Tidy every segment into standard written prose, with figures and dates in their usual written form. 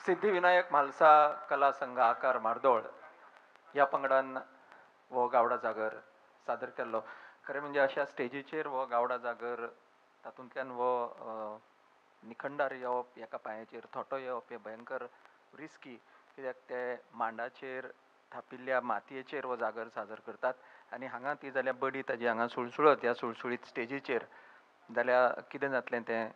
सिद्धिविनायक म्हालसा कला संघ आकार म्हार्दोळ ह्या पंगडान हो गावडा जागर सादर केल्लो. खरें म्हणजे अशा स्टेजीचेर हो गावडा जागर तातूंतल्यान हो निखंडार येवप, एका पांयाचेर थोटो येवप हें भयंकर रिस्की, कित्याक ते मांडाचेर थापिल्ल्या मातयेचेर हो जागर सादर करतात आनी हांगा ती जाल्यार बडी ताजी हांगा सुळसुळत ह्या सुळसुळीत स्टेजीचेर जाल्यार कितें जातलें तें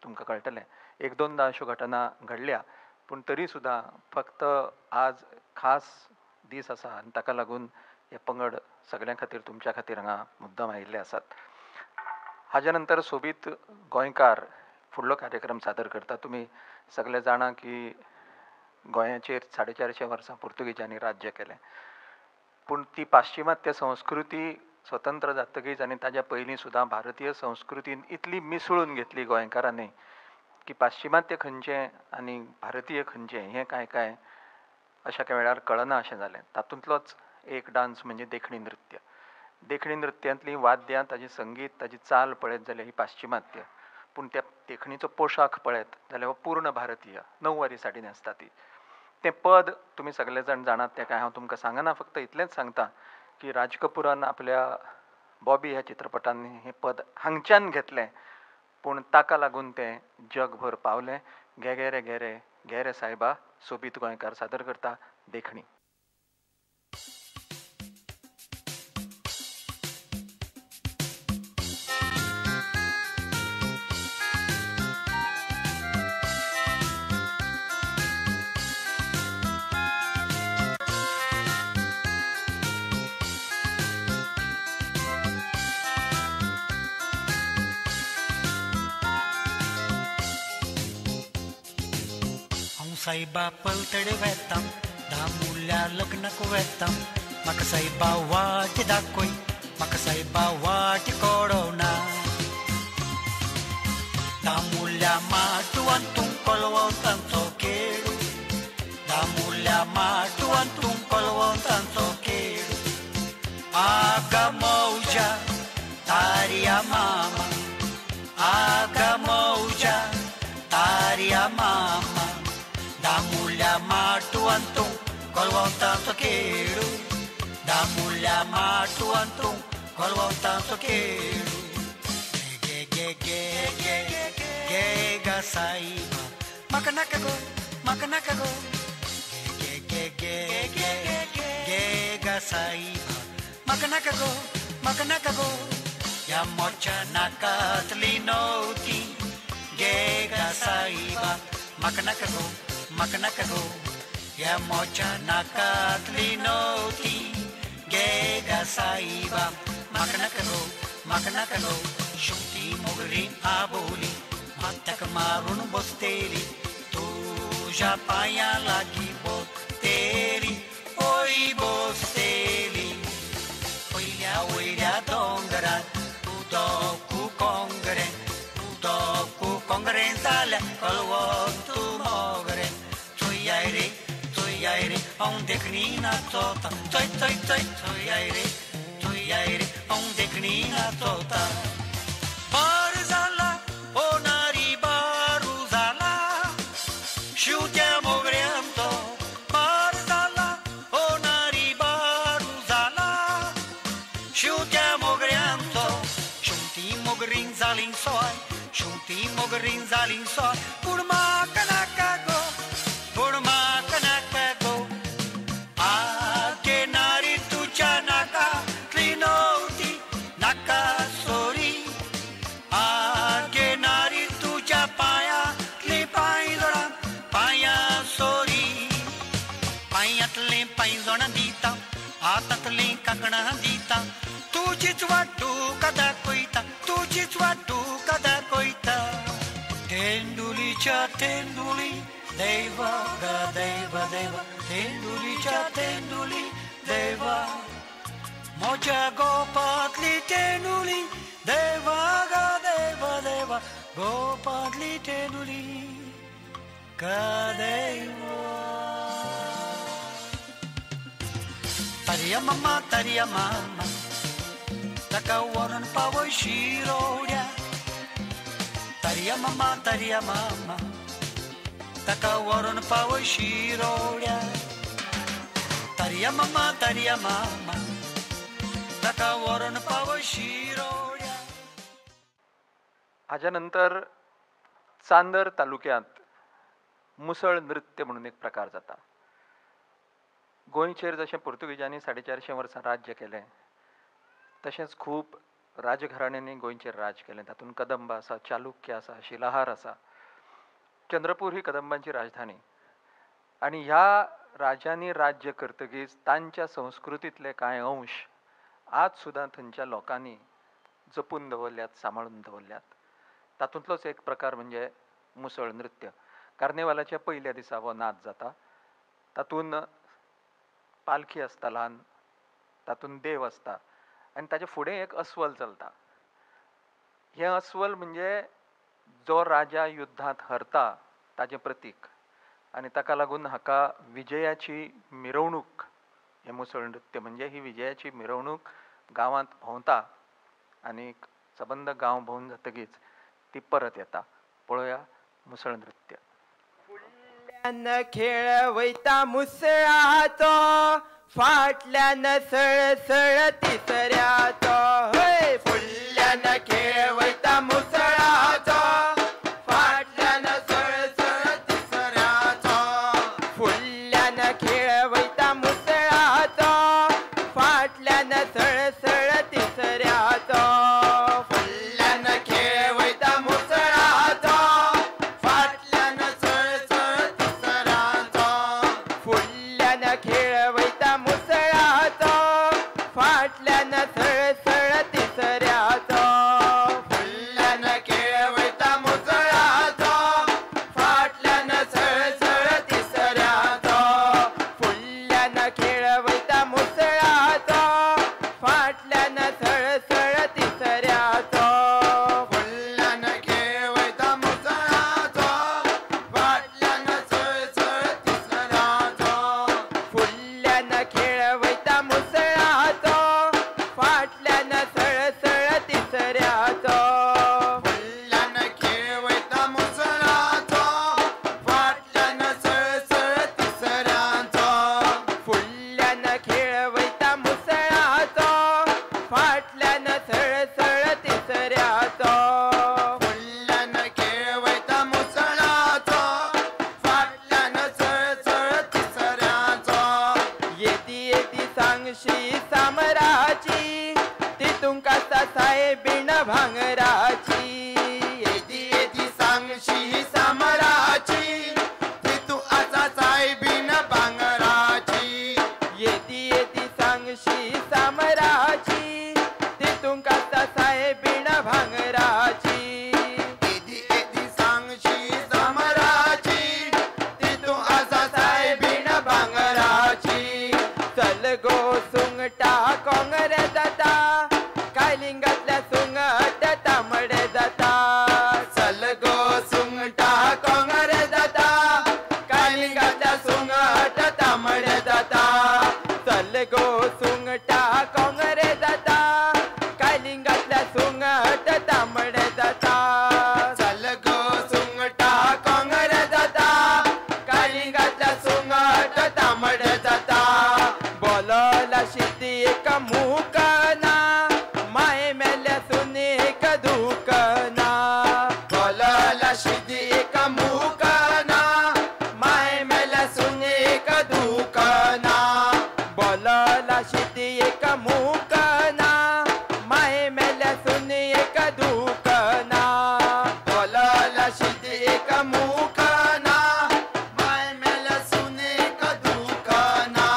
तुमकां कळटलें. एक दोनदां अश्यो घटना घडल्या, पूण तरी सुद्दां फक्त आज खास दीस आसा आनी ताका लागून हे पंगड सगळ्यां खातीर तुमच्या खातीर हांगा मुद्दम आयिल्ले आसात. हाज्या नंतर सोबीत गोंयकार फुडलो कार्यक्रम सादर करता. तुमी सगळे जाणा की गोंयाचेर 450 वर्सां पुर्तुगेजांनी राज्य केलें, पूण ती पाश्चिमात्य संस्कृती स्वतंत्र जातकीच आनी ताज्या पयलीं सुद्दां भारतीय संस्कृतीन इतली मिसळून घेतली गोंयकारांनी की पाश्चिमात्य खंयचें आनी भारतीय खंयचें हें कांय कांय अशा कांय वेळार कळना अशें जालें. तातूंतलोच एक डांस म्हणजे देखणी नृत्य. देखणी नृत्यांतलीं वाद्यां, ताजें संगीत, ताजी चाल पळयत जाल्यार ही पाश्चिमात्य, पूण त्या देखणीचो पोशाख पळयत जाल्यार हो पूर्ण भारतीय. 9 वारी साडी न्हेसता ती. तें पद तुमी सगळे जाण जाणात, तें कांय हांव तुमकां सांगना, फक्त इतलेंच सांगता की राज कपुरान आपल्या बॉबी ह्या चित्रपटान हें पद हांगच्यान घेतलें, पूण ताका लागून तें जगभर पावलें. घे घे रे घे रे घे रे सायबा, सोबीत गोंयकार सादर करता देखणी. सायबा पलतडे वेता, दामुल्या लग्नाक वेता, म्हाका सायबा वाट दाखय, म्हाका सायबा वाट कळना. दामुल्या माटवान तूं कलवंतांचो खेळ, दामुल्या माटवान तूं कलवंतांचो खेळ. आगा मौजा तारिया मामा, आगा मौजा तारिया मामा, दामुल्या माटवान तूं कलवंतांचो खेळ, दामुल्या माटवान तूं कलवंतांचो खेळ. गे गे गे गे गे गा साईबा, म्हाका नाका गो, म्हाका नाका गो. गे गे गे गे गे गा साईबा, म्हाका नाका गो, म्हाका नाका गो. ह्या मोच्या नाकातली नव्हती, गे गा साईबा, म्हाका नाका गो, म्हाका नाका गो. ह्या मोच्या नाकातली नव्हती, गे गा साईबा, म्हाका नाका गो, म्हाका नाका गो. शेंवती मोगरी आबोली माथ्याक मारून बसतेली, तुज्या पांया लागीं बसतेली, ओय बसतेली. पयल्या वयल्या दोंगरार उदकू कोंगरें, उदकू कोंगरें जाल्यार कलवंत मोगरें. चोयाय रे चोयाय रे हांव देखणी नाचोता, चोय चोय चोय चोयाय रे चोयाय रे हांव देखणी नाचोता. बार जाला ओ नारी बारू जाला, शिवत्या मोगऱ्यांचो बार जाला, ओ नारी बारू जाला, शिवत्या मोगऱ्यांचो. शेंवती मोगरीं जालीं सोय, शेंवती मोगरीं जालीं सोय, पूण म्हाका नाका गो, पूण म्हाका नाका गो. आगे नारी तुज्या नाकातली नव्हती, नाका सोरी, आगे नारी तुज्या पांयांतली पांयजोणां, पांयां सोरी. पांयांतलीं पांयजोणां दिता, हातांतलीं कांकणां दिता, तुजीच वाट तुका दाखयता, तुजीच वाट तुका दाखयता. तेंडुलीच्या तेंडुली देवा गा देवा देवा, तेंडुलीच्या तेंडुली देवा, म्हज्या गोपांतली तेंडुली देवा गा देवा देवा, गोपांतली तेंडुली गा देवा. तारिया मामा तारिया मामा, ताका व्हरून पावय शिरोड्या. तारिया मामा तारिया मामा, ताका व्हरून पावय शिरोड्या। तारया मामा तारया मामा ताका व्हरून पावय शिरोड्या। हाज्या नंतर चांदर तालुक्यांत मुसळ नृत्य म्हणून एक प्रकार जाता। गोंयचेर जशें पुर्तुगेजांनी 450 वर्सां राज्य केलें तशेंच खूब राजघराण्यांनी गोंयचेर राज केलें। तातूंत कदंब आसा, चालुक्य आसा, शिलाहार आसा। चंद्रपूर ही कदंबांची राजधानी आनी ह्या राजांनी राज्य करतकीच तांच्या संस्कृतींतले कांय अंश आज सुद्दां थंयच्या लोकांनी जपून दवरल्यात, सांबाळून दवरल्यात। तातूंतलोच एक प्रकार म्हणजे मुसळ नृत्य। कार्निवालाच्या पयल्या दिसा हो नाच जाता। तातूंत पालखी आसता ल्हान, तातूंत देव आसता आनी ताचे फुडें एक अस्वल चलता। हें अस्वल म्हणजे जो राजा युद्धांत हरता ताजें प्रतीक आनी ताका लागून हाका विजयाची मिरवणूक, हें मुसळ नृत्य म्हणजे ही विजयाची मिरवणूक गांवांत भोंवता आनी सबंद गांव भोंवन जातकीच ती परत येता। पळोवया मुसळ नृत्य। फुडल्यान खेळ वयता मुसळाचो, फाटल्यान सळसळ तिसऱ्याचो। हय फुडल्यान खेळ वयता मुसळाचो, फाटल्यान सळसळ तिसऱ्याचो। फुडल्यान खेळ वयता मुसळाचो, फाटल्यान सळसळ तिसऱ्याचो। फुडल्यान खेळ वयता मुसळाचो, फाटल्यान सळसळ तिसऱ्याचो। फुडल्यान खेळ वयता मुसळाचो, फाटल्यान सळसळ तिसऱ्याचो। फुडल्यान खेळ वयता मुसळाचो, फाटल्यान सळसळ तिसऱ्याचो। फुडल्यान खेळ वयता मुसळाचो, फाटल्यान सळसळ तिसऱ्याचो। फुडल्यान खेळ वयता मुसळाचो, फाटल्यान सळसळ तिसऱ्याचो। फुडल्यान खेळ वयता मुसळाचो, फाटल्यान सळसळ तिसऱ्याचो। फुडल्यान खेळ वयता मुसळाचो, फाटल्यान सळसळ तिसऱ्याचो। फुडल्यान खेळ वयता मुसळाचो, फाटल्यान सळसळ तिसऱ्याचो। फुडल्यान खेळ वयता मुसळाचो, फाटल्यान सळसळ तिसऱ्याचो। येदी येदी सांगशी सामराची, ती तुमकां सायबीण भांगराची। येदी येदी सांगशी सामराची, ती तूं आसा सायबीण भांगराची। येदी येदी सांगशी सामराची, ती तुमकां सायबीण भांगराची। येदी येदी सांगशी सामराची, ती तूं आसा सायबीण भांगराची। चल गो सुंगटा कोंगरे जाता, कायलिंगातल्या सुंगट तांबडे जाता। चल गो सुंगटा कोंगरे जाता, कायलिंगातल्या सुंगट तांबडे जाता। चल गो सुंगटा कोंगरे जाता, कायलिंगातल्या सुंगट तांबडे जाता। चल गो सुंगटा कोंगरे जाता, कायलिंगातल्या सुंगट तांबडे जाता। बोलला शिती एक मुकना, माय मेल्या सुनेक दुकना। बोलला शिती एक मुकना, माय मेल्या सुनेक दुकना। बोलला शिती एक मुकना, माय मेल्या सुनेक दुकना। बोलला शिती एक मुकना, माय मेल्या सुनेक दुकना।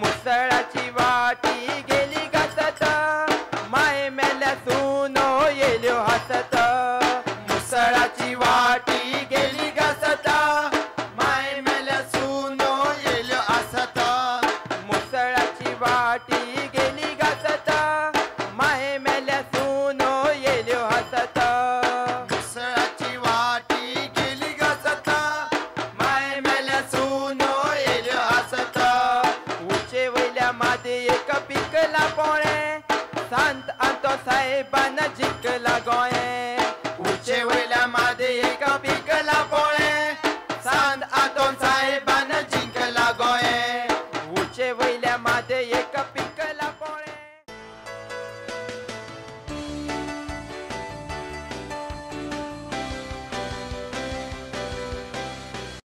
मुसळाची वाटी गेली घासत, माय मेल्या सुनो येल्यो हासत। मुसळाची वाटी गेली घासत, माय मेल्या सुनो येल्यो हासत। मुसळाची वाटी गेली घासत, माय मेल्या सुनो येल्यो हासत। मुसळाची वाटी गेली घासत, माय मेल्या सुनो येल्यो हासत। उचे वयल्या मादे एक पिकला पोळे, सांत आंतो साहेबान जिखला गोंये। उचे वयल्या मादे एक पिकला पोळे, सांत मदें एक